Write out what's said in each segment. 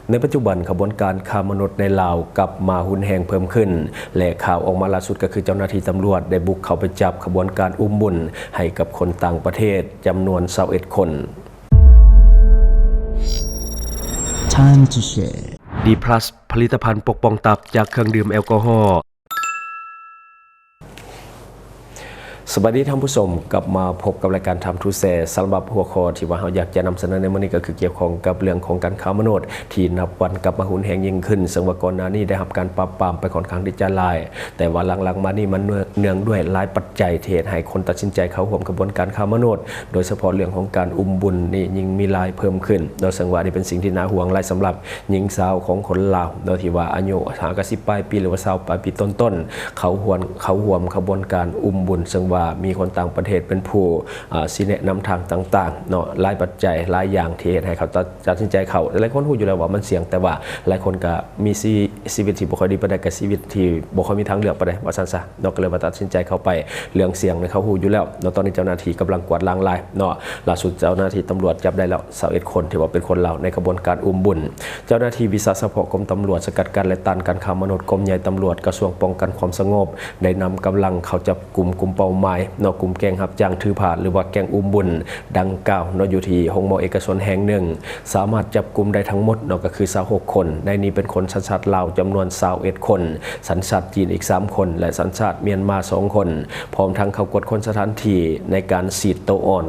ໃນປັດຈຸບັນ ຂະບວນການຄ້າມະນຸດໃນລາວກັບມາຮຸນແຮງເພີ່ມຂຶ້ນ ແລະ ຂ່າວອອກມາລ່າສຸດກໍຄືເຈົ້າໜ້າທີ່ຕຳຫຼວດໄດ້ບຸກເຂົ້າໄປຈັບຂະບວນການອຸ້ມບຸນໃຫ້ກັບຄົນຕ່າງປະເທດຈຳນວນຊາວເອັດຄົນ. Time to share. ດີພລັສ ຜະລິດຕະພັນປົກປ້ອງຕັບຈາກເຄື່ອງດື່ມແອລກໍຮໍ. ສະບາຍດີທ່ານຜູ້ຊົມ, ກັບມາພົບກັບລາຍການ Time to Share. ສຳລັບຫົວຂໍ້ທີ່ວ່າເຮົາຢາກຈະນຳສະເໜີໃນມື້ນີ້ ກໍຄືກ່ຽວຂ້ອງກັບເລື່ອງຂອງການຄ້າມະນຸດ ທີ່ນັບວັນກັບມາຮຸນແຮງຍິ່ງຂຶ້ນ, ເຊິ່ງວ່າກ່ອນໜ້ານີ້ໄດ້ຮັບການປາບປາມໄປຄ່ອນຂ້າງທີ່ຈະຫຼາຍ, ແຕ່ວ່າຫຼັງໆມານີ້ມັນເນື່ອງດ້ວຍຫຼາຍປັດໄຈທີ່ເຮັດໃຫ້ຄົນຕັດສິນໃຈເຂົ້າຮ່ວມຂະບວນການຄ້າມະນຸດ, ໂດຍສະເພາະເລື່ອງຂອງການອຸ້ມບຸນນີ້ຍິ່ງມີຫຼາຍເພີ່ມຂຶ້ນເນາະ, ເຊິ່ງວ່ານີ້ເປັນສິ່ງທີ່ໜ້າຫ່ວງຫຼາຍສຳລັບ ຍິງສາວຂອງຄົນລາວເນາະ ທີ່ວ່າອາຍຸຫ້າສິບປາຍປີ ຫຼືວ່າຊາວປາຍປີຕົ້ນໆ ເຂົ້າຮ່ວມ ເຂົ້າຮ່ວມຂະບວນການອຸ້ມບຸນ, ເຊິ່ງວ່າມີຄົນຕ່າງປະເທດເປັນຜູ້ ອາ ຊີ້ແນະນຳທາງຕ່າງໆເນາະ, ຫຼາຍປັດໄຈຫຼາຍຢ່າງທີ່ເຮັດໃຫ້ເຂົາຕັດ ຕັດສິນໃຈເຂົ້າ. ຫຼາຍໆຄົນຮູ້ຢູ່ແລ້ວວ່າມັນສ່ຽງ, ແຕ່ວ່າຫຼາຍຄົນກໍມີຊີ ຊີວິດທີ່ບໍ່ຄ່ອຍດີປານໃດ, ກໍຊີວິດທີ່ບໍ່ຄ່ອຍມີທາງເລືອກປານໃດ ວ່າຊັ້ນຊະເນາະ, ກໍເລີຍວ່າຕັດສິນໃຈເຂົ້າໄປ. ເລື່ອງສ່ຽງນີ້ເຂົາຮູ້ຢູ່ແລ້ວເນາະ, ຕອນນີ້ເຈົ້າໜ້າທີ່ກຳລັງກວາດລ້າງລາຍເນາະ. ລ່າສຸດເຈົ້າໜ້າທີ່ຕຳຫຼວດຈັບໄດ້ແລ້ວ ຊາວເອັດຄົນ ທີ່ວ່າເປັນຄົນລາວໃນຂະບວນການອຸ້ມບຸນ. ເຈົ້າໜ້າທີ່ວິຊາສະເພາະກົມຕຳຫຼວດສະກັດກັ້ນ ແລະ ຕ້ານການຄ້າມະນຸດ ກົມໃຫຍ່ຕຳຫຼວດ ກະຊວງປ້ອງກັນຄວາມສະຫງົບ ໄດ້ນຳກຳລັງເຂົ້າຈັບກຸມກຸ່ມເປົ້າໝາຍເນາະ, ກຸ່ມແກ້ງຮັບຈ້າງຖືພາ ຫຼືວ່າແກ້ງອຸ້ມບຸນດັ່ງກ່າວເນາະ, ຢູ່ທີ່ໂຮງໝໍເອກະຊົນແຫ່ງໜຶ່ງ, ສາມາດຈັບກຸມໄດ້ທັງໝົດເນາະ ກໍຄືຊາວຫົກຄົນ, ໃນນີ້ເປັນຄົນສັນຊາດລາວຈຳນວນຊາວເອັດຄົນ, ສັນຊາດຈີນອີກສາມຄົນ ແລະ ສັນຊາດມຽນມາສອງຄົນ, ພ້ອມທັງເຂົ້າກວດຄົ້ນສະຖານທີ່ໃນການສີດໂຕອ່ອນ.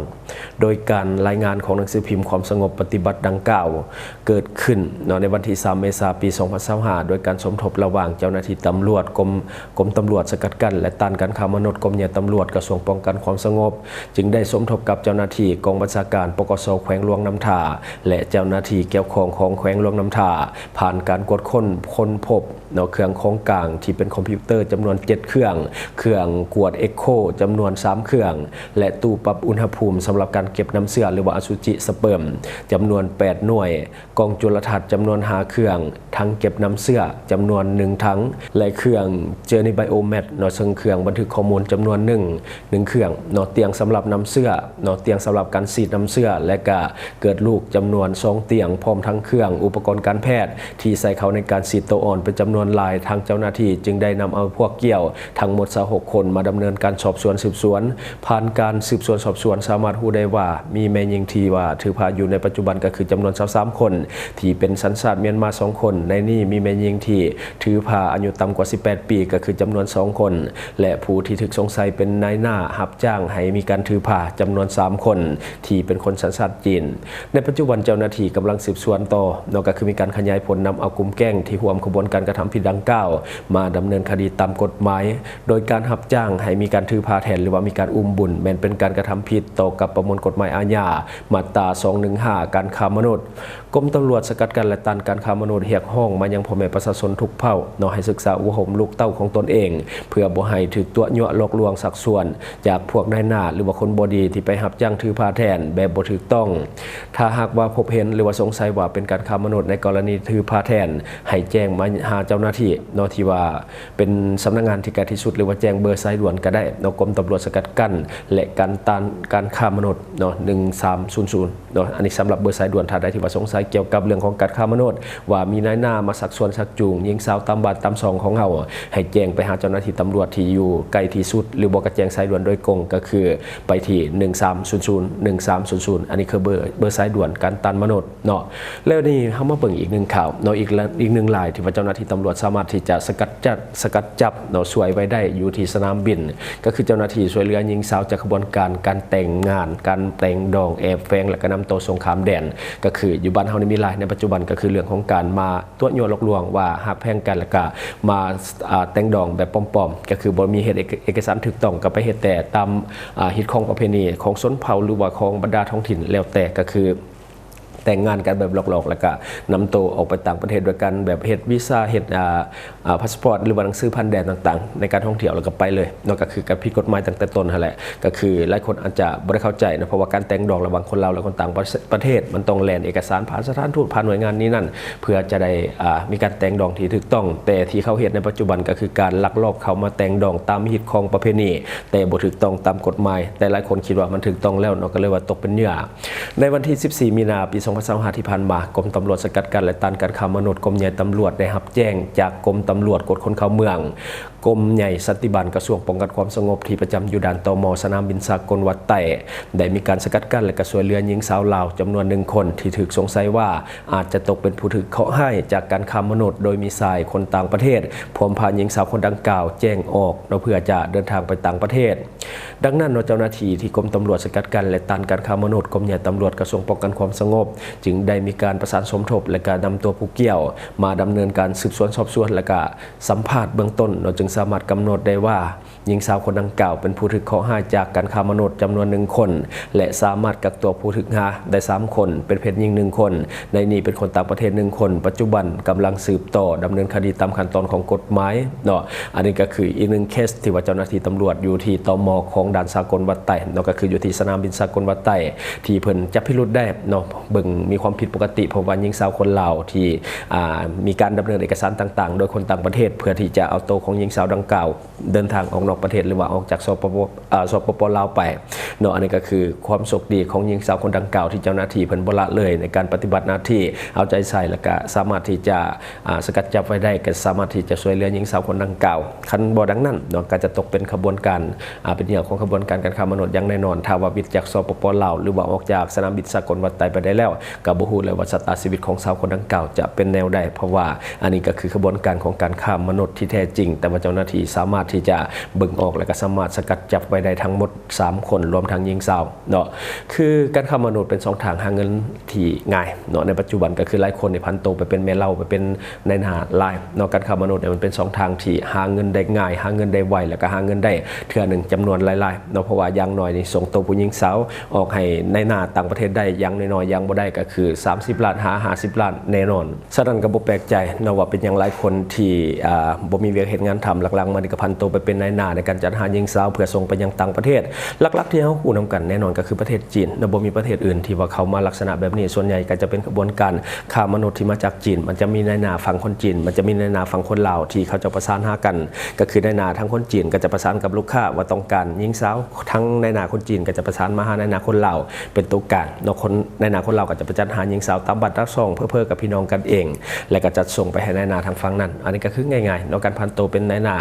ໂດຍການລາຍງານຂອງໜັງສືພິມຄວາມສະຫງົບປະຕິບັດດັ່ງກ່າວ ເກີດຂຶ້ນເນາະ ໃນວັນທີສາມ ເມສາ ປີສອງພັນຊາວຫ້າ ໂດຍການສົມທົບລະຫວ່າງເຈົ້າໜ້າທີ່ຕຳຫຼວດ ກົມ ກົມຕຳຫຼວດສະກັດກັ້ນ ແລະ ຕ້ານການຄ້າມະນຸດ ກົມໃຫຍ່ຕຳຫຼວດ ກະຊວງປ້ອງກັນຄວາມສະຫງົບ ຈຶ່ງໄດ້ສົມທົບກັບເຈົ້າໜ້າທີ່ກອງບັນຊາການ ປກສ ແຂວງຫຼວງນ້ຳທາ ແລະ ເຈົ້າໜ້າທີ່ກ່ຽວຂ້ອງຂອງແຂວງຫຼວງນ້ຳທາ ຜ່ານການກວດຄົ້ນ ຄົ້ນພົບ ເນາະ ເຄື່ອງຂອງກາງທີ່ເປັນຄອມພິວເຕີຈຳນວນເຈັດເຄື່ອງ, ເຄື່ອງກວດເອັກໂຄຈຳນວນສາມເຄື່ອງ ແລະ ຕູ້ປັບອຸນຫະພູມສຳລັບການເກັບນ້ຳເຊື້ອ ຫຼືວ່າອະສຸຈິສະເປີມ ຈຳນວນແປດໜ່ວຍ, ກ້ອງຈຸລະທັດຈຳນວນຫ້າເຄື່ອງ, ຖັງເກັບນ້ຳເຊື້ອຈຳນວນໜຶ່ງຖັງ ແລະ ເຄື່ອງເຈີນີໄບໂອແມັດເນາະ, ເຊິ່ງເຄື່ອງບັນທຶກຂໍ້ມູນຈຳນວນໜຶ່ງ ໜຶ່ງເຄື່ອງເນາະ, ຕຽງສຳລັບນ້ຳເຊື້ອເນາະ, ຕຽງສຳລັບການສີດນ້ຳເຊື້ອ ແລະ ກະເກີດລູກຈຳນວນສອງຕຽງ ພ້ອມທັງເຄື່ອງອຸປະກອນການແພດ ທີ່ໃສ່ເຂົ້າໃນການສີດໂຕອ່ອນເປັນຈຳນວນຫຼາຍ, ທາງເຈົ້າໜ້າທີ່ຈຶ່ງໄດ້ນຳເອົາພວກກ່ຽວທັງໝົດຊາວຫົກຄົນມາດຳເນີນການສອບສວນສືບສວນ. ຜ່ານການສືບສວນສອບສວນ ສາມາດຮູ້ໄດ້ວ່າມີແມ່ຍິງທີ່ວ່າຖືພາຢູ່ໃນປັດຈຸບັນກໍຄືຈຳນວນຊາວສາມຄົນ ທີ່ເປັນສັນຊາດມຽນມາສອງຄົນ, ໃນນີ້ມີແມ່ຍິງທີ່ຖືພາອາຍຸຕ່ຳກວ່າສິບແປດປີ ກໍຄືຈຳນວນສອງຄົນ ແລະ ຜູ້ທີ່ຖືກສົງໄສເປັນນາຍໜ້າຮັບຈ້າງໃຫ້ມີການຖືພາຈຳນວນສາມຄົນ ທີ່ເປັນຄົນສັນຊາດຈີນ. ໃນປັດຈຸບັນເຈົ້າໜ້າທີ່ກຳລັງສືບສວນຕໍ່ເນາະ, ກໍຄືມີການຂະຫຍາຍຜົນນຳເອົາກຸ່ມແກ້ງທີ່ຮ່ວມຂະບວນການກະທຳຜິດດັ່ງກ່າວມາດຳເນີນຄະດີຕາມກົດໝາຍ, ໂດຍການຮັບຈ້າງໃຫ້ມີການຖືພາແທນ ຫຼືວ່າມີການອຸ້ມບຸນ ແມ່ນເປັນການກະທຳຜິດຕໍ່ກັບປະມວນກົດໝາຍອາຍາ ມາດຕາສອງໜຶ່ງຫ້າ ການຄ້າມະນຸດ. ກົມຕຳຫຼວດສະກັດກັ້ນ ແລະ ຕ້ານການຄ້າມະນຸດ ຮຽກຮ້ອງມາຍັງພໍ່ແມ່ປະຊາຊົນທຸກເຜົ່າເນາະ ໃຫ້ສຶກສາອົບຮົມລູກເຕົ້າຂອງຕົນເອງ ເພື່ອບໍ່ໃຫ້ຖືກຕົວະຍົວະຫຼອກລວງຊັກຊວນ ຈາກພວກນາຍໜ້າ ຫຼືວ່າຄົນບໍ່ດີທີ່ໄປຮັບຈ້າງຖືພາແທນແບບບໍ່ຖືກຕ້ອງ. ຖ້າຫາກວ່າພົບເຫັນ ຫຼືວ່າສົງໄສວ່າເປັນການຄ້າມະນຸດ ໃນກໍລະນີຖືພາແທນ ໃຫ້ແຈ້ງມາຫາເຈົ້າໜ້າທີ່ເນາະ ທີ່ວ່າເປັນສຳນັກງານທີ່ໃກ້ທີ່ສຸດ ຫຼືວ່າແຈ້ງເບີສາຍດ່ວນກໍໄດ້ເນາະ, ກົມຕຳຫຼວດສະກັດກັ້ນ ແລະ ການຕ້ານການຄ້າມະນຸດເນາະ ໜຶ່ງສາມສູນສູນເນາະ. ອັນນີ້ສຳລັບເບີສາຍດ່ວນ, ທ່ານໃດທີ່ວ່າສົງໄສກ່ຽວກັບເລື່ອງຂອງການຄ້າມະນຸດ ວ່າມີນາຍໜ້າມາຊັກຊວນຊັກຈູງຍິງສາວຕາມບ້ານຕາມຊ່ອງຂອງເຮົາ ໃຫ້ແຈ້ງໄປຫາເຈົ້າໜ້າທີ່ຕຳຫຼວດທີ່ຢູ່ໃກ້ທີ່ສຸດ ຫຼືບໍ່ກໍແຈ້ງສາຍດ່ວນໂດຍກົງ ກໍຄືໄປທີ່ໜຶ່ງສາມສູນສູນ ໜຶ່ງສາມສູນສູນ. ອັນນີ້ຄືເບີ ເບີສາຍດ່ວນການຕ້ານມະນຸດເນາະ. ແລ້ວນີ້ເຮົາມາເບິ່ງອີກໜຶ່ງຂ່າວເນາະ, ອີກລະ ອີກໜຶ່ງລາຍທີ່ວ່າເຈົ້າໜ້າທີ່ຕຳຫຼວດສາມາດທີ່ຈະສະກັດຈັບ ສະກັດຈັບເນາະ, ຊ່ວຍໄວ້ໄດ້ຢູ່ທີ່ສະໜາມບິນ ກໍຄືເຈົ້າໜ້າທີ່ຊ່ວຍເຫຼືອຍິງສາວຈາກຂະບວນການການແຕ່ງງານ ການແຕ່ງດອງແອບແຝງ ແລ້ວກໍນຳໂຕສົ່ງຂ້າມແດນ. ກໍຄືຢູ່ບ້ານເຮົານີ້ມີຫຼາຍໃນປັດຈຸບັນ ກໍຄືເລື່ອງຂອງການມາຕົວະຍົວະຫຼອກລວງວ່າຮັກແພງກັນ ແລ້ວກໍມາ ອາ ແຕ່ງດອງແບບປອມໆ ກໍຄືບໍ່ມີເຮັດເອກ ເອກະສານຖືກຕ້ອງ ກໍໄປເຮັດແຕ່ຕາມ ອາ ຮີດຄອງປະເພນີຂອງຊົນເຜົ່າ ຫຼືວ່າຂອງບັນດາທ້ອງຖິ່ນ ແລ້ວແຕ່ ກໍຄື ແຕ່ງງານກັນແບບຫຼອກໆ ແລ້ວກະນຳໂຕອອກໄປຕ່າງປະເທດ ໂດຍການແບບເຮັດວີຊາ ເຮັດ ອາ ອາ ພາສປອດ ຫຼືວ່າໜັງສືຜ່ານແດນຕ່າງໆ ໃນການທ່ອງທ່ຽວ ແລ້ວກະໄປເລີຍເນາະ, ກໍຄືການຜິດກົດໝາຍຕັ້ງແຕ່ຕົ້ນຫັ້ນແຫຼະ. ກໍຄືຫຼາຍຄົນອາດຈະບໍ່ໄດ້ເຂົ້າໃຈເນາະ, ເພາະວ່າການແຕ່ງດອງລະຫວ່າງຄົນລາວ ແລະ ຄົນຕ່າງປະເທດ ມັນຕ້ອງແລ່ນເອກະສານ ຜ່ານສະຖານທູດ ຜ່ານໜ່ວຍງານນີ້ນັ້ນ ເພື່ອຈະໄດ້ ອາ ມີການແຕ່ງດອງທີ່ຖືກຕ້ອງ. ແຕ່ທີ່ເຂົາເຮັດໃນປັດຈຸບັນ ກໍຄືການລັກລອບເຂົ້າມາແຕ່ງດອງຕາມຮີດຄອງປະເພນີ ແຕ່ບໍ່ຖືກຕ້ອງຕາມກົດໝາຍ, ແຕ່ຫຼາຍຄົນຄິດວ່າມັນຖືກຕ້ອງແລ້ວເນາະ, ກໍເລີຍວ່າຕົກເປັນເຫຍື່ອ. ໃນວັນທີສິບສີ່ ມີນາ ປີ ສອງພັນຊາວຫ້າ ທີ່ຜ່ານມາ, ກົມຕຳຫຼວດສະກັດກັ້ນ ແລະ ຕ້ານການຄ້າມະນຸດ ກົມໃຫຍ່ຕຳຫຼວດ ໄດ້ຮັບແຈ້ງຈາກກົມຕຳຫຼວດກວດຄົນເຂົ້າເມືອງ, ກົມໃຫຍ່ສັນຕິບານ ກະຊວງປ້ອງກັນຄວາມສະຫງົບ ທີ່ປະຈຳຢູ່ດ່ານ ຕມ ສະໜາມບິນສາກົນວັດໃຕ້ ໄດ້ມີການສະກັດກັ້ນ ແລະ ກະຊ່ວຍເຫຼືອຍິງສາວລາວຈຳນວນໜຶ່ງຄົນ ທີ່ຖືກສົງໄສວ່າອາດຈະຕົກເປັນຜູ້ຖືກເຄາະຮ້າຍຈາກການຄ້າມະນຸດ ໂດຍມີຊາຍຄົນຕ່າງປະເທດ ພວມພາຍິງສາວຄົນດັ່ງກ່າວແຈ້ງອອກເນາະ ເພື່ອຈະເດີນທາງໄປຕ່າງປະເທດ. ດັ່ງນັ້ນເນາະ ເຈົ້າໜ້າທີ່ທີ່ກົມຕຳຫຼວດສະກັດກັ້ນ ແລະ ຕ້ານການຄ້າມະນຸດ ກົມໃຫຍ່ຕຳຫຼວດ ກະຊວງປ້ອງກັນຄວາມສະຫງົບ ຈຶ່ງໄດ້ມີການປະສານສົມທົບ ແລະ ກະນຳຕົວຜູ້ກ່ຽວມາດຳເນີນການສືບສວນສອບສວນ ແລະ ກະສຳພາດເບື້ອງຕົ້ນເນາະ ຈຶ່ງສາມາດກຳນົດໄດ້ວ່າ ຍິງສາວຄົນດັ່ງກ່າວເປັນຜູ້ຖືກເຄາະຮ້າຍຈາກການຄ້າມະນຸດຈຳນວນໜຶ່ງຄົນ ແລະ ສາມາດກັກຕົວຜູ້ຖືກຫາໄດ້ສາມຄົນ ເປັນເພດຍິງໜຶ່ງຄົນ, ໃນນີ້ເປັນຄົນຕ່າງປະເທດໜຶ່ງຄົນ, ປັດຈຸບັນກຳລັງສືບຕໍ່ດຳເນີນຄະດີຕາມຂັ້ນຕອນຂອງກົດໝາຍເນາະ. ອັນນີ້ກໍຄືອີກໜຶ່ງເຄສທີ່ວ່າເຈົ້າໜ້າທີ່ຕຳຫຼວດຢູ່ທີ່ ຕມ ຂອງດ່ານສາກົນວັດໃຕ້ເນາະ ກໍຄືຢູ່ທີ່ສະໜາມບິນສາກົນວັດໃຕ້ ທີ່ເພິ່ນຈັບພິລຸດໄດ້ເນາະ ເບິ່ງມີຄວາມຜິດປົກກະຕິ ເພາະວ່າຍິງສາວຄົນລາວທີ່ ອ່າ ມີການດຳເນີນເອກະສານຕ່າງໆ ໂດຍຄົນຕ່າງປະເທດ ເພື່ອທີ່ຈະເອົາໂຕຂອງຍິງສາວດັ່ງກ່າວ ເດີນທາງອອກນອກປະເທດ ຫຼືວ່າອອກຈາກ ສປປ ເອີ ສປປ ລາວໄປເນາະ. ອັນນີ້ກໍຄືຄວາມໂຊກດີຂອງຍິງສາວຄົນດັ່ງກ່າວ ທີ່ເຈົ້າໜ້າທີ່ເພິ່ນບໍ່ລະເລີຍໃນການປະຕິບັດໜ້າທີ່ເອົາໃຈໃສ່ ແລ້ວກໍສາມາດທີ່ຈະ ອາ ສະກັດຈັບໄວ້ໄດ້ ກໍສາມາດທີ່ຈະຊ່ວຍເຫຼືອຍິງສາວຄົນດັ່ງກ່າວ. ຄັນບໍ່ດັ່ງນັ້ນເນາະ ກໍຈະຕົກເປັນຂະບວນການ ອາ ເປັນເຫຍື່ອຂອງຂະບວນການການຄ້າມະນຸດຢ່າງແນ່ນອນ. ຖ້າວ່າບິດຈາກ ສປປ ລາວ ຫຼືວ່າອອກຈາກສະໜາມບິນສາກົນວັດໃຕ້ໄປໄດ້ແລ້ວ ກໍບໍ່ຮູ້ເລີຍວ່າຊະຕາຊີວິດຂອງຊາວຄົນດັ່ງກ່າວຈະເປັນແນວໃດ, ເພາະວ່າອັນນີ້ກໍຄືຂະບວນການຂອງການຄ້າມະນຸດທີ່ແທ້ຈິງ, ແຕ່ວ່າເຈົ້າໜ້າທີ່ສາມາດທີ່ຈະເບິ່ງອອກ ແລະ ກໍສາມາດສະກັດຈັບໄວ້ໄດ້ທັງໝົດສາມຄົນ ລວມທັງຍິງສາວເນາະ. ຄືການຄ້າມະນຸດເປັນຊ່ອງທາງຫາເງິນທີ່ງ່າຍເນາະ, ໃນປັດຈຸບັນກໍຄືຫຼາຍຄົນນີ້ຜັນໂຕໄປເປັນແມ່ເລົ້າ ໄປເປັນນາຍໜ້າຫຼາຍເນາະ. ການຄ້າມະນຸດນີ້ມັນເປັນຊ່ອງທາງທີ່ຫາເງິນໄດ້ງ່າຍ, ຫາເງິນໄດ້ໄວ ແລ້ວກໍຫາເງິນໄດ້ເທື່ອໜຶ່ງຈຳນວນຫຼາຍໆເນາະ, ເພາະວ່າຢ່າງໜ້ອຍນີ້ສົ່ງໂຕຜູ້ຍິງສາວ ອອກໃຫ້ນາຍໜ້າຕ່າງປະເທດໄດ້ ຢ່າງໜ້ອຍໆ ຢ່າງບໍ່ໄດ້ກໍຄືສາມສິບລ້ານຫາຫ້າສິບລ້ານແນ່ນອນ. ສະນັ້ນກໍບໍ່ແປກໃຈເນາະວ່າເປັນຫຍັງຫຼາຍຄົນທີ່ ອ່າ ບໍ່ມີວຽກເຮັດງານທຳ, ຫຼັກໆມານີ້ກໍຜັນໂຕໄປເປັນນາຍໜ້າໃນການຈັດຫາຍິງສາວເພື່ອສົ່ງໄປຍັງຕ່າງປະເທດ. ຫຼັກໆທີ່ເຮົາຮູ້ນຳກັນແນ່ນອນກໍຄືປະເທດຈີນເນາະ, ບໍ່ມີປະເທດອື່ນທີ່ວ່າເຂົ້າມາລັກສະນະແບບນີ້. ສ່ວນໃຫຍ່ກໍຈະເປັນຂະບວນການຄ້າມະນຸດທີ່ມາຈາກຈີນ, ມັນຈະມີນາຍໜ້າຝັ່ງຄົນຈີນ, ມັນຈະມີນາຍໜ້າຝັ່ງຄົນລາວທີ່ເຂົາເຈົ້າປະສານຫາກັນ, ກໍຄືນາຍໜ້າທາງຄົນຈີນກໍຈະປະສານກັບລູກຄ້າວ່າຕ້ອງການຍິງສາວ, ທາງນາຍໜ້າຄົນຈີນກໍຈະປະສານມາຫານາຍໜ້າຄົນລາວ ເປັນໂຕກາງເນາະ, ຄົນ ນາຍໜ້າຄົນລາວກໍຈະໄປຈັດຫາຍິງສາວຕາມບ້ານຕາມຊ່ອງ ເຜີໆກັບພີ່ນ້ອງກັນເອງ ແລ້ວກໍຈັດສົ່ງໄປໃຫ້ນາຍໜ້າທາງຝັ່ງນັ້ນ. ອັນນີ້ກໍຄືງ່າຍໆເນາະ ການຜັນໂຕເປັນນາຍໜ້າ.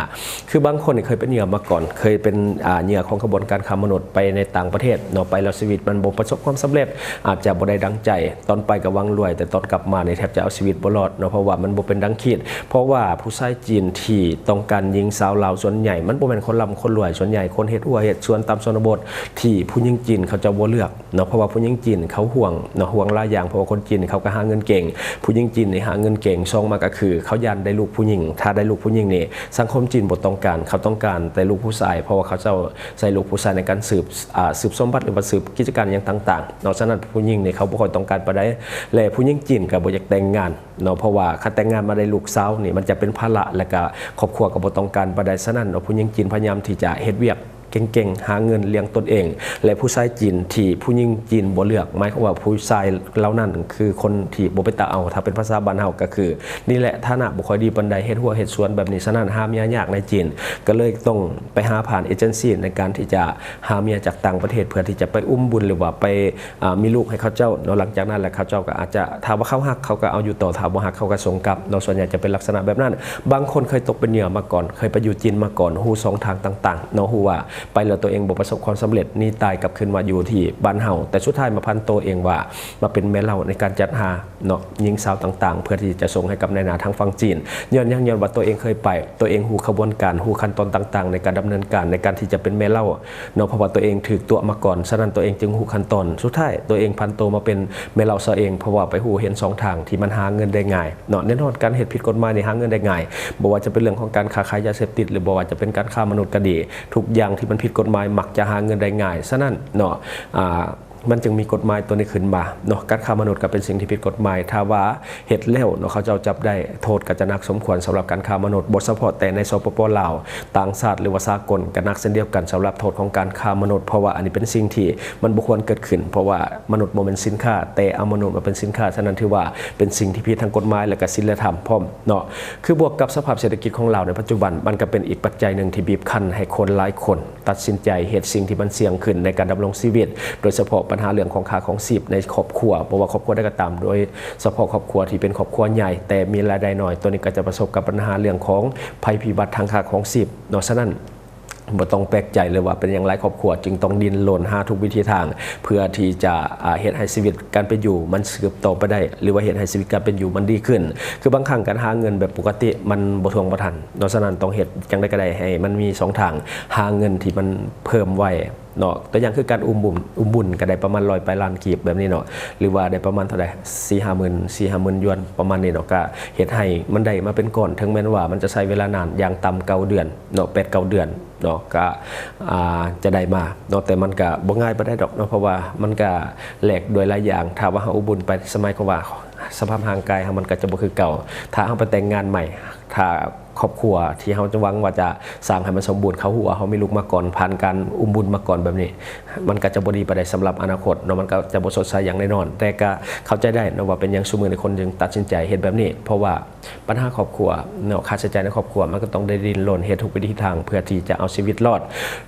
ຄືບາງຄົນນີ້ເຄີຍເປັນເຫຍື່ອມາກ່ອນ, ເຄີຍເປັນ ອ່າ ເຫຍື່ອຂອງຂະບວນການຄ້າມະນຸດໄປໃນຕ່າງປະເທດເນາະ, ໄປແລ້ວຊີວິດມັນບໍ່ປະສົບຄວາມສຳເລັດ, ອາດຈະບໍ່ໄດ້ດັ່ງໃຈ. ຕອນໄປກໍຫວັງລວຍ, ແຕ່ຕອນກັບມານີ້ແທບຈະເອົາຊີວິດບໍ່ລອດເນາະ, ເພາະວ່າມັນບໍ່ເປັນດັ່ງຄິດ. ເພາະວ່າຜູ້ຊາຍຈີນທີ່ຕ້ອງການຍິງສາວລາວສ່ວນໃຫຍ່ ມັນບໍ່ແມ່ນຄົນລ່ຳຄົນລວຍ, ສ່ວນໃຫຍ່ຄົນເຮັດຮົ້ວເຮັດສວນຕາມຊົນນະບົດ ທີ່ຜູ້ຍິງຈີນເຂົາເຈົ້າບໍ່ເລືອກ ເນາະ, ເພາະວ່າຜູ້ຍິງຈີນເຂົາຫ່ວງເນາະ, ຫ່ວງຫຼາຍຢ່າງ, ເພາະວ່າຄົນຈີນເຂົາກໍຫາເງິນເກັ່ງ, ຜູ້ຍິງຈີນນີ້ຫາເງິນເກັ່ງ, ສອງມາກໍຄືເຂົາຢ້ານໄດ້ລູກຜູ້ຍິງ, ຖ້າໄດ້ລູກຜູ້ຍິງນີ້ ສັງຄົມຈີນບໍ່ຕ້ອງການ, ເຂົາຕ້ອງການແຕ່ລູກຜູ້ຊາຍ, ເພາະວ່າເຂົາເຈົ້າໃຊ້ລູກຜູ້ຊາຍໃນການສືບ ອາ ສືບສົມບັດ ຫຼືວ່າສືບກິດຈະການຫຍັງຕ່າງໆເນາະ. ສະນັ້ນຜູ້ຍິງນີ້ເຂົາບໍ່ຄ່ອຍຕ້ອງການປານໃດ ແລະ ຜູ້ຍິງຈີນກໍບໍ່ຢາກແຕ່ງງານເນາະ, ເພາະວ່າຄັນແຕ່ງງານມາໄດ້ລູກສາວນີ້ ມັນຈະເປັນພາລະ ແລະ ກະຄອບຄົວກໍບໍ່ຕ້ອງການປານໃດ. ສະນັ້ນເນາະ ຜູ້ຍິງຈີນພະຍາຍາມທີ່ຈະເຮັດວຽກ ເກັ່ງໆ ຫາເງິນລ້ຽງຕົນເອງ ແລະ ຜູ້ຊາຍຈີນທີ່ຜູ້ຍິງຈີນບໍ່ເລືອກ, ໝາຍຄວາມວ່າຜູ້ຊາຍເຫຼົ່ານັ້ນຄືຄົນທີ່ບໍ່ເປັນຕາເອົາ, ຖ້າເປັນພາສາບ້ານເຮົາກໍຄື ນີ້ແຫຼະ ຖານະບໍ່ຄ່ອຍດີປານໃດ, ເຮັດຮົ້ວເຮັດສວນແບບນີ້. ສະນັ້ນຫາເມຍຍາກໃນຈີນ, ກໍເລີຍຕ້ອງໄປຫາຜ່ານເອເຈັນຊີໃນການທີ່ຈະຫາເມຍຈາກຕ່າງປະເທດ ເພື່ອທີ່ຈະໄປອຸ້ມບຸນ ຫຼືວ່າໄປ ອ່າ ມີລູກໃຫ້ເຂົາເຈົ້າເນາະ. ຫຼັງຈາກນັ້ນແຫຼະ ເຂົາເຈົ້າກໍອາດຈະ ຖ້າວ່າເຂົາຮັກ ເຂົາກໍເອົາຢູ່ຕໍ່, ຖ້າບໍ່ຮັກ ເຂົາກໍສົ່ງກັບເນາະ. ສ່ວນໃຫຍ່ຈະເປັນລັກສະນະແບບນັ້ນ. ບາງຄົນເຄີຍຕົກເປັນເຫຍື່ອມາກ່ອນ, ເຄີຍໄປຢູ່ຈີນມາກ່ອນ, ຮູ້ຊ່ອງທາງຕ່າງໆເນາະ, ຮູ້ວ່າໄປແລ້ວຕົວເອງບໍ່ປະສົບຄວາມສຳເລັດ, ໜີຕາຍກັບຄືນມາຢູ່ທີ່ບ້ານເຮົາ, ແຕ່ສຸດທ້າຍມາຜັນໂຕເອງວ່າມາເປັນແມ່ເລົ້າໃນການຈັດຫາເນາະ ຍິງສາວຕ່າງໆ ເພື່ອທີ່ຈະສົ່ງໃຫ້ກັບນາຍໜ້າທາງຝັ່ງຈີນ. ຍ້ອນຫຍັງ? ຍ້ອນວ່າຕົວເອງເຄີຍໄປ, ຕົວເອງຮູ້ຂະບວນການ, ຮູ້ຂັ້ນຕອນຕ່າງໆໃນການດຳເນີນການໃນການທີ່ຈະເປັນແມ່ເລົ້າເນາະ, ເພາະວ່າຕົວເອງຖືກຕົວະມາກ່ອນ, ສະນັ້ນຕົວເອງຈຶ່ງຮູ້ຂັ້ນຕອນ. ສຸດທ້າຍຕົວເອງຜັນໂຕມາເປັນແມ່ເລົ້າຊະເອງ, ເພາະວ່າໄປຮູ້ເຫັນຊ່ອງທາງທີ່ມັນຫາເງິນໄດ້ງ່າຍເນາະ. ແນ່ນອນ ການເຮັດຜິດກົດໝາຍນີ້ຫາເງິນໄດ້ງ່າຍ, ບໍ່ວ່າຈະເປັນເລື່ອງຂອງການຄ້າຂາຍຢາເສບຕິດ ຫຼື ບໍ່ວ່າຈະເປັນການຄ້າມະນຸດກໍດີ, ທຸກຢ່າງທີ່ມັນຜິດກົດໝາຍມັກຈະຫາເງິນໄດ້ງ່າຍ. ສະນັ້ນເນາະ ອ່າ ມັນຈຶ່ງມີກົດໝາຍຕົວນີ້ຂຶ້ນມາເນາະ. ການຄ້າມະນຸດກໍເປັນສິ່ງທີ່ຜິດກົດໝາຍ, ຖ້າວ່າເຮັດແລ້ວເນາະ ເຂົາເຈົ້າຈັບໄດ້, ໂທດກໍຈະໜັກສົມຄວນສຳລັບການຄ້າມະນຸດ, ບໍ່ສະເພາະແຕ່ໃນ ສປປ ລາວ, ຕ່າງຊາດ ຫຼືວ່າສາກົນກໍໜັກເຊັ່ນດຽວກັນສຳລັບໂທດຂອງການຄ້າມະນຸດ, ເພາະວ່າອັນນີ້ເປັນສິ່ງທີ່ມັນບໍ່ຄວນເກີດຂຶ້ນ, ເພາະວ່າມະນຸດບໍ່ແມ່ນສິນຄ້າ, ແຕ່ເອົາມະນຸດມາເປັນສິນຄ້າ, ສະນັ້ນຖືວ່າເປັນສິ່ງທີ່ຜິດທັງກົດໝາຍ ແລະ ກໍສິນລະທຳພ້ອມເນາະ. ຄືບວກກັບສະພາບເສດຖະກິດຂອງລາວໃນປັດຈຸບັນ, ມັນກໍເປັນອີກປັດໄຈໜຶ່ງທີ່ບີບຄັ້ນໃຫ້ຄົນຫຼາຍຄົນ ຕັດສິນໃຈເຮັດສິ່ງທີ່ມັນສ່ຽງຂຶ້ນໃນການດຳລົງຊີວິດ, ໂດຍສະເພາະໄປ ບັນຫາເລື່ອງຂອງຄ່າຄອງຊີບໃນຄອບຄົວ, ບໍ່ວ່າຄອບຄົວໃດກໍຕາມ, ໂດຍສະເພາະຄອບຄົວທີ່ເປັນຄອບຄົວໃຫຍ່ແຕ່ມີລາຍໄດ້ໜ້ອຍ, ຕົວນີ້ກໍຈະປະສົບກັບບັນຫາເລື່ອງຂອງໄພພິບັດທາງຄ່າຄອງຊີບເນາະ. ສະນັ້ນ ບໍ່ຕ້ອງແປກໃຈເລີຍວ່າເປັນຫຍັງຫຼາຍຄອບຄົວຈຶ່ງຕ້ອງດີ້ນລົນຫາທຸກວິທີທາງ ເພື່ອທີ່ຈະ ອາ ເຮັດໃຫ້ຊີວິດການເປັນຢູ່ມັນສືບຕໍ່ໄປໄດ້ ຫຼືວ່າເຮັດໃຫ້ຊີວິດການເປັນຢູ່ມັນດີຂຶ້ນ. ຄືບາງຄັ້ງການຫາເງິນແບບປົກກະຕິມັນບໍ່ຖ້ວງບໍ່ທັນເນາະ, ສະນັ້ນຕ້ອງເຮັດຈັ່ງໃດກໍໄດ້ໃຫ້ມັນມີຊ່ອງທາງຫາເງິນທີ່ມັນເພີ່ມໄວເນາະ. ຕົວຢ່າງຄືການອຸ້ມບຸ້ນ, ອຸ້ມບຸນກໍໄດ້ປະມານຮ້ອຍປາຍລ້ານກີບແບບນີ້ເນາະ, ຫຼືວ່າໄດ້ປະມານເທົ່າໃດ ສີ່ຫ້າໝື່ນ ສີ່ຫ້າໝື່ນຢວນປະມານນີ້ເນາະ, ກໍເຮັດໃຫ້ມັນໄດ້ມາເປັນກ້ອນ, ເຖິງແມ່ນວ່າມັນຈະໃຊ້ເວລານານຢ່າງຕ່ຳເກົ້າເດືອນ ເນາະ ແປດເກົ້າເດືອນເນາະ ກະ ອາ ຈະໄດ້ມາເນາະ. ແຕ່ມັນກະບໍ່ງ່າຍປານໃດດອກເນາະ ເພາະວ່າມັນກະແລກດ້ວຍຫຼາຍຢ່າງ. ຖ້າວ່າເຮົາອຸ້ມບຸ້ນໄປ ສະໝາຍຄວາມວ່າສະພາບຮ່າງກາຍເຮົາມັນກະຈະບໍ່ຄືເກົ່າ. ຖ້າເຮົາໄປແຕ່ງງານໃໝ່ ຖ້າຄອບຄົວທີ່ເຮົາຈະຫວັງວ່າຈະສ້າງໃຫ້ມັນສົມບູນ ເຂົາຮູ້ວ່າເຮົາມີລູກມາກ່ອນ ຜ່ານການອຸ້ມບຸ້ນມາກ່ອນແບບນີ້ ມັນກະຈະບໍ່ດີປານໃດສຳລັບອະນາຄົດເນາະ, ມັນກະຈະບໍ່ສົດໃສຢ່າງແນ່ນອນ. ແຕ່ກະເຂົ້າໃຈໄດ້ເນາະວ່າເປັນຫຍັງຊຸມື້ນີ້ຄົນຈຶ່ງຕັດສິນໃຈເຮັດແບບນີ້ ເພາະວ່າ ບັນຫາຄອບຄົວເນາະ ຄ່າໃຊ້ຈ່າຍໃນຄອບຄົວ ມັນກໍຕ້ອງໄດ້ດີ້ນລົນເຮັດທຸກວິທີທາງເພື່ອທີ່ຈະເອົາຊີວິດລອດ.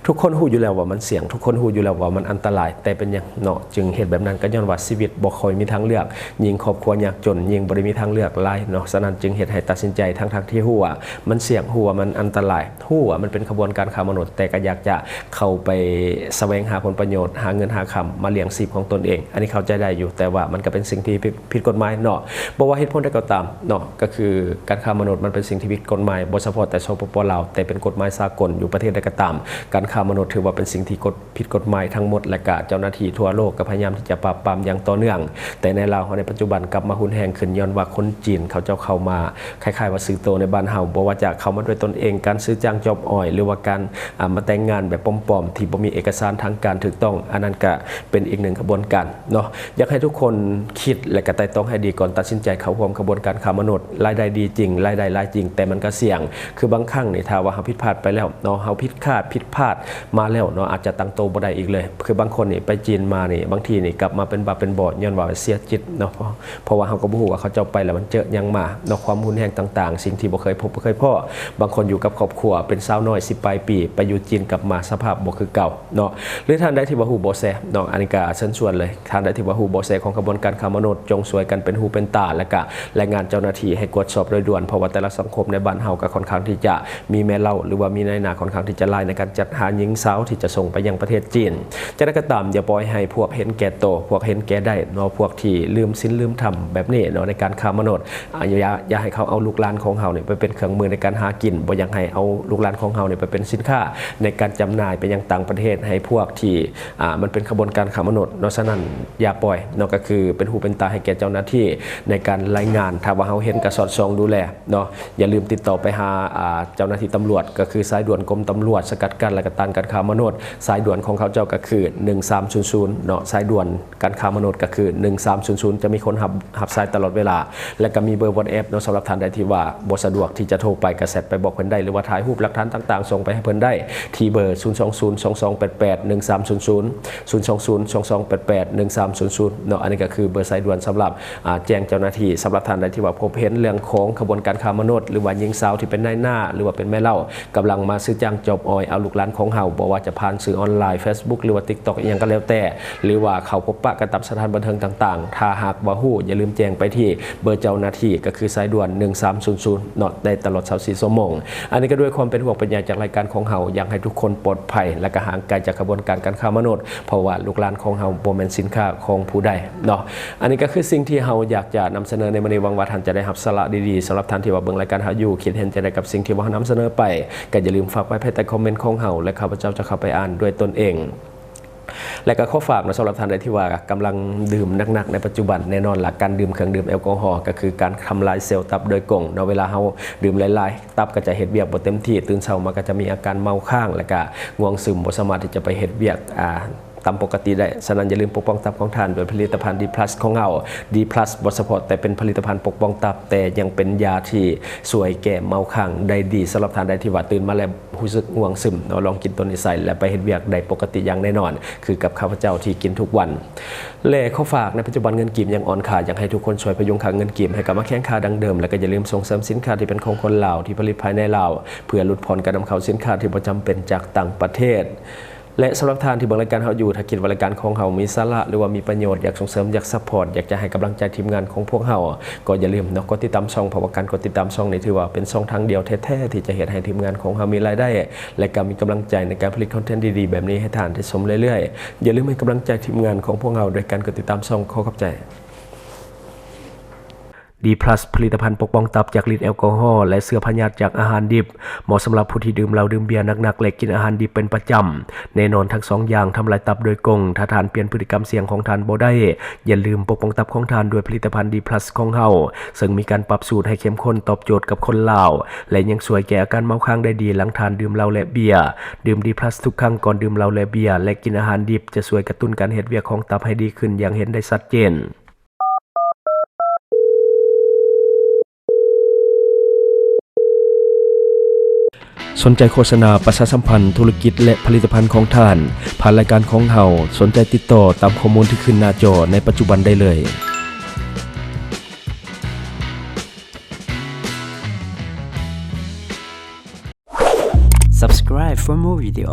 ທຸກຄົນຮູ້ຢູ່ແລ້ວວ່າມັນສ່ຽງ, ທຸກຄົນຮູ້ຢູ່ແລ້ວວ່າມັນອັນຕະລາຍ, ແຕ່ເປັນຫຍັງເນາະຈຶ່ງເຮັດແບບນັ້ນ? ກໍຍ້ອນວ່າຊີວິດບໍ່ຄ່ອຍມີທາງເລືອກ, ຍິ່ງຄອບຄົວຍາກຈົນ ຍິ່ງບໍ່ໄດ້ມີທາງເລືອກຫຼາຍເນາະ. ສະນັ້ນຈຶ່ງເຮັດໃຫ້ຕັດສິນໃຈ ທັງໆທີ່ຮູ້ວ່າມັນສ່ຽງ, ຮູ້ວ່າມັນອັນຕະລາຍ, ຮູ້ວ່າມັນເປັນຂະບວນການຄ້າມະນຸດ, ແຕ່ກໍຢາກຈະເຂົ້າໄປສະແຫວງຫາຜົນປະໂຫຍດ, ຫາເງິນຫາຄຳມາລ້ຽງຊີບຂອງຕົນເອງ. ອັນນີ້ເຂົ້າໃຈໄດ້ຢູ່, ແຕ່ວ່າມັນກໍເປັນສິ່ງທີ່ ຜິດກົດໝາຍເນາະ. ບໍ່ວ່າເຫດຜົນໃດກໍຕາມເນາະ ກໍຄືການຄ້າມະນຸດມັນເປັນສິ່ງທີ່ຜິດກົດໝາຍ ບໍ່ສະເພາະແຕ່ ສປປ ລາວ ແຕ່ເປັນກົດໝາຍສາກົນ. ຢູ່ປະເທດໃດກໍຕາມ ການຄ້າມະນຸດຖືວ່າເປັນສິ່ງທີ່ກົດ ຜິດກົດໝາຍທັງໝົດ ແລະກະເຈົ້າໜ້າທີ່ທົ່ວໂລກກໍພະຍາຍາມທີ່ຈະປາບປາມຢ່າງຕໍ່ເນື່ອງ. ແຕ່ໃນລາວເຮົາໃນປັດຈຸບັນກັບມາຮຸນແຮງຂຶ້ນ ຍ້ອນວ່າຄົນຈີນເຂົາເຈົ້າເຂົ້າມາ ຄ້າຍໆວ່າຊື້ໂຕໃນບ້ານເຮົາ, ບໍ່ວ່າຈະເຂົ້າມາດ້ວຍຕົນເອງ, ການຊື້ຈ້າງຈອບອອຍ ຫຼືວ່າການ ອາ ມາແຕ່ງງານແບບປ້ອມໆ ທີ່ບໍ່ມີເອກະສານທາງການຖືກຕ້ອງ, ອັນນັ້ນກະເປັນອີກໜຶ່ງຂະບວນການເນາະ. ຢາກໃຫ້ທຸກຄົນຄິດ ແລະກະໄຕ່ຕອງໃຫ້ດີກ່ອນຕັດສິນໃຈເຂົ້າຮ່ວມຂະບວນການຄ້າມະນຸດ. ລາຍໄດ້ດີຈິງ, ລາຍໄດ້ຫຼາຍຈິງ, ແຕ່ມັນກໍສ່ຽງ. ຄືບາງຄັ້ງນີ້ ຖ້າວ່າເຮົາຜິດພາດໄປແລ້ວເນາະ, ເຮົາຜິດຄາດ ຜິດພາດມາແລ້ວເນາະ, ອາດຈະຕັ້ງໂຕບໍ່ໄດ້ອີກເລີຍ. ຄືບາງຄົນນີ້ໄປຈີນມານີ້ ບາງທີນີ້ກັບມາເປັນບ້າເປັນບອດ ຍ້ອນວ່າເສຍຈິດເນາະ. ເພາະວ່າເຮົາກໍບໍ່ຮູ້ວ່າເຂົາເຈົ້າໄປແລ້ວມັນເຈີຫຍັງມາເນາະ, ຄວາມຮຸນແຮງຕ່າງໆ ສິ່ງທີ່ບໍ່ເຄີຍພົບບໍ່ເຄີຍພໍ້. ບາງຄົນຢູ່ກັບຄອບຄົວເປັນສາວນ້ອຍສິບປາຍປີ ໄປຢູ່ຈີນກັບມາສະພາບບໍ່ຄືເກົ່າເນາະ. ຫຼືທ່ານໃດທີ່ວ່າຮູ້ເບາະແສເນາະ, ອັນນີ້ກໍເຊີນຊວນເລີຍ, ທ່ານໃດທີ່ວ່າຮູ້ເບາະແສຂອງຂະບວນການຄ້າມະນຸດ ຈົ່ງຊ່ວຍກັນເປັນຫູເປັນຕາ ແລະກະລາຍງານເຈົ້າໜ້າທີ່ໃຫ້ກວດສອບໂດຍດ່ວນ, ເພາະວ່າແຕ່ລະສັງຄົມໃນບ້ານເຮົາກໍຄ່ອນຂ້າງທີ່ຈະມີແມ່ເລົ້າ ຫຼືວ່າມີນາຍໜ້າຄ່ອນຂ້າງທີ່ຈະຫຼາຍໃນການຈັດຫາຍິງສາວທີ່ຈະສົ່ງໄປຍັງປະເທດຈີນ. ຈັ່ງໃດກໍຕາມ ຢ່າປ່ອຍໃຫ້ພວກເຫັນແກ່ໂຕ ພວກເຫັນແກ່ໄດ້ເນາະ, ພວກທີ່ລືມສິນລືມທຳແບບນີ້ເນາະ ໃນການຄ້າມະນຸດ ອາ ຢ່າ ຢ່າໃຫ້ເຂົາເອົາລູກຫຼານຂອງເຮົານີ້ໄປເປັນເຄື່ອງມືໃນການຫາກິນ, ບໍ່ຢາກໃຫ້ເອົາລູກຫຼານຂອງເຮົານີ້ໄປເປັນສິນຄ້າໃນການຈຳໜ່າຍໄປຍັງຕ່າງປະເທດ ໃຫ້ພວກທີ່ ອາ ມັນເປັນຂະບວນການຄ້າມະນຸດເນາະ. ສະນັ້ນຢ່າປ່ອຍເນາະ, ກໍຄືເປັນຫູເປັນຕາໃຫ້ແກ່ເຈົ້າໜ້າທີ່ໃນການລາຍງານ. ຖ້າວ່າເຮົາເຫັນກໍສອດສ່ອງດູແລເນາະ. ຢ່າລືມຕິດຕໍ່ໄປຫາ ອາ ເຈົ້າໜ້າທີ່ຕຳຫຼວດ ກໍຄືສາຍດ່ວນກົມຕຳຫຼວດສະກັດກັ້ນ ແລະກະຕ້ານການຄ້າມະນຸດ. ສາຍດ່ວນຂອງເຂົາເຈົ້າກໍຄືໜຶ່ງສາມສູນສູນເນາະ, ສາຍດ່ວນ ການຄ້າມະນຸດກໍຄືໜຶ່ງສາມສູນສູນ ຈະມີຄົນຮັບ ຮັບສາຍຕະຫຼອດເວລາ ແລະກະມີເບີ WhatsApp ເນາະ. ສຳລັບທ່ານໃດທີ່ວ່າບໍ່ສະດວກທີ່ຈະໂທໄປ ກະແຊັດໄປບອກເພິ່ນໄດ້ ຫຼືວ່າຖ່າຍຮູບຫຼັກຖານຕ່າງໆສົ່ງໄປໃຫ້ເພິ່ນໄດ້ ທີ່ເບີ ສູນສອງສູນ ສອງສອງແປດແປດ ໜຶ່ງສາມສູນສູນ ສູນສອງສູນ ສອງສອງແປດແປດ ໜຶ່ງສາມສູນສູນເນາະ. ອັນນີ້ກໍຄືເບີສາຍດ່ວນສຳລັບ ອາ ແຈ້ງເຈົ້າໜ້າທີ່. ສຳລັບທ່ານໃດທີ່ວ່າພົບເຫັນເລື່ອງຂອງຂະບວນການຄ້າມະນຸດ ຫຼືວ່າຍິງສາວທີ່ເປັນນາຍໜ້າ ຫຼືວ່າເປັນແມ່ເລົ້າ ກຳລັງມາຊື້ຈ້າງຈອບອອຍເອົາລູກຫຼານຂອງເຮົາ, ບໍ່ວ່າຈະຜ່ານສື່ອອນລາຍ Facebook ຫຼືວ່າ TikTok ອີ່ຫຍັງກໍແລ້ວແຕ່ ຫຼືວ່າເຂົ້າພົບປະກັນຕາມສະຖານບັນເທີງຕ່າງໆ. ຖ້າຫາກວ່າຮູ້ ຢ່າລືມແຈ້ງໄປທີ່ເບີເຈົ້າໜ້າທີ່ ກໍຄືສາຍດ່ວນໜຶ່ງສາມສູນສູນເນາະ ໄດ້ຕະຫຼອດຊາວສີ່ຊົ່ວໂມງ. ອັນນີ້ກໍດ້ວຍຄວາມເປັນຫ່ວງເປັນໃຍຈາກລາຍການຂອງເຮົາ ຢາກໃຫ້ທຸກຄົນປອດໄພ ແລະກະຫ່າງໄກຈາກຂະບວນການການຄ້າມະນຸດ, ເພາະວ່າລູກຫຼານຂອງເຮົາບໍ່ແມ່ນສິນຄ້າຂອງຜູ້ໃດເນາະ. ອັນນີ້ກໍຄືສິ່ງທີ່ເຮົາຢາກຈະນຳສະເໜີໃນມື້ນີ້. ຫວັງວ່າທ່ານຈະໄດ້ຮັບສາລະດີໆ. ສຳລັບທ່ານທີ່ວ່າເບິ່ງລາຍການເຮົາຢູ່ ຄິດເຫັນຈັ່ງໃດກັບສິ່ງທີ່ວ່າເຮົານຳສະເໜີໄປ ກໍຢ່າລືມຝາກໄວ້ພາຍໃຕ້ຄອມເມັນຂອງເຮົາ ແລະ ຂ້າພະເຈົ້າຈະເຂົ້າໄປອ່ານດ້ວຍຕົນເອງ. ແລະ ກໍຂໍຝາກເນາະ ສຳລັບທ່ານໃດທີ່ວ່າກຳລັງດື່ມໜັກໆໃນປັດຈຸບັນ, ແນ່ນອນລະ ການດື່ມເຄື່ອງດື່ມແອລກໍຮໍ ກໍຄືການທຳລາຍເຊວຕັບໂດຍກົງເນາະ. ເວລາເຮົາດື່ມຫຼາຍໆ ຕັບກໍຈະເຮັດວຽກບໍ່ເຕັມທີ່, ຕື່ນເຊົ້າມາກໍຈະມີອາການເມົາຄ້າງ ແລະ ກໍງ່ວງຊຶມ, ບໍ່ສາມາດທີ່ຈະໄປເຮັດວຽກ ອາ ຕາມປົກກະຕິໄດ້. ສະນັ້ນຢ່າລືມປົກປ້ອງຕັບຂອງທ່ານດ້ວຍຜະລິດຕະພັນ ດີພລັສ ຂອງເຮົາ. ດີພລັສ ບໍ່ສະເພາະແຕ່ເປັນຜະລິດຕະພັນປົກປ້ອງຕັບ, ແຕ່ຍັງເປັນຢາທີ່ຊ່ວຍແກ້ເມົາຄ້າງໄດ້ດີ. ສຳລັບທ່ານໃດທີ່ວ່າຕື່ນມາແລ້ວ ຮູ້ສຶກງ່ວງຊຶມເນາະ, ລອງກິນໂຕນີ້ໃສ່ ແລະ ໄປເຮັດວຽກໄດ້ປົກກະຕິຢ່າງແນ່ນອນ ຄືກັບຂ້າພະເຈົ້າທີ່ກິນທຸກວັນ. ແລະ ຂໍຝາກໃນປັດຈຸບັນເງິນກີບຍັງອ່ອນຄ່າ, ຢາກໃຫ້ທຸກຄົນຊ່ວຍພະຍຸງຄ່າເງິນກີບໃຫ້ກັບມາແຂງຄ່າດັ່ງເດີມ, ແລະ ກໍຢ່າລືມສົ່ງເສີມສິນຄ້າທີ່ເປັນຂອງຄົນລາວ ທີ່ຜະລິດພາຍໃນລາວ ເພື່ອຫຼຸດຜ່ອນການນຳເຂົ້າສິນຄ້າທີ່ບໍ່ຈຳເປັນຈາກຕ່າງປະເທດ. ແລະ ສຳລັບທ່ານທີ່ເບິ່ງລາຍການເຮົາຢູ່, ຖ້າຄິດວ່າລາຍການຂອງເຮົາມີສາລະ ຫຼືວ່າມີປະໂຫຍດ, ຢາກສົ່ງເສີມ, ຢາກຊັບພອດ, ຢາກຈະໃຫ້ກຳລັງໃຈທີມງານຂອງພວກເຮົາ, ກໍຢ່າລືມເນາະ ກົດຕິດຕາມຊ່ອງ, ເພາະວ່າການກົດຕິດຕາມຊ່ອງນີ້ຖືວ່າເປັນຊ່ອງທາງດຽວແທ້ໆ ທີ່ຈະເຮັດໃຫ້ທີມງານຂອງເຮົາມີລາຍໄດ້ ແລະ ກໍມີກຳລັງໃຈໃນການຜະລິດຄອນເທັນດີໆແບບນີ້ໃຫ້ທ່ານໄດ້ຊົມເລື້ອຍໆ. ຢ່າລືມໃຫ້ກຳລັງໃຈທີມງານຂອງພວກເຮົາດ້ວຍການກົດຕິດຕາມຊ່ອງ. ຂໍຂອບໃຈ. D plus ຜະລິດຕະພັນປົກປ້ອງຕັບຈາກລິດແອລກໍຮໍ ແລະ ເຊື້ອພະຍາດຈາກອາຫານດິບ, ເໝາະສຳລັບຜູ້ທີ່ດື່ມເຫຼົ້າດື່ມເບຍໜັກໆ ແລະ ກິນອາຫານດິບເປັນປະຈຳ. ແນ່ນອນ, ທັງສອງຢ່າງທຳລາຍຕັບໂດຍກົງ. ຖ້າທ່ານປ່ຽນພຶດຕິກຳສ່ຽງຂອງທ່ານບໍ່ໄດ້, ຢ່າລືມປົກປ້ອງຕັບຂອງທ່ານດ້ວຍຜະລິດຕະພັນ D plus ຂອງເຮົາ, ເຊິ່ງມີການປັບສູດໃຫ້ເຂັ້ມຂຸ້ນຕອບໂຈດກັບຄົນລາວ ແລະ ຍັງຊ່ວຍແກ້ອາການເມົາຄ້າງໄດ້ດີຫຼັງທ່ານດື່ມເຫຼົ້າ ແລະ ເບຍ. ດື່ມ D plus ທຸກຄັ້ງກ່ອນດື່ມເຫຼົ້າ ແລະ ເບຍ ແລະ ກິນອາຫານດິບ ຈະຊ່ວຍກະຕຸ້ນການເຮັດວຽກຂອງຕັບໃຫ້ດີຂຶ້ນຢ່າງເຫັນໄດ້ຊັດເຈນ. Sonight ໂຄສະນາປະຊາສຳພັນທຸລະກິດ ແລະ ຜະລິດຕະພັນຂອງທ່ານ ຜ່ານລາຍການຂອງເຮົາ. Sonight ຕິດຕໍ່ຕາມຂໍ້ມູນທີ່ຂຶ້ນໜ້າຈໍໃນປັດຈຸບັນໄດ້ເລີຍ. Subscribe for more video.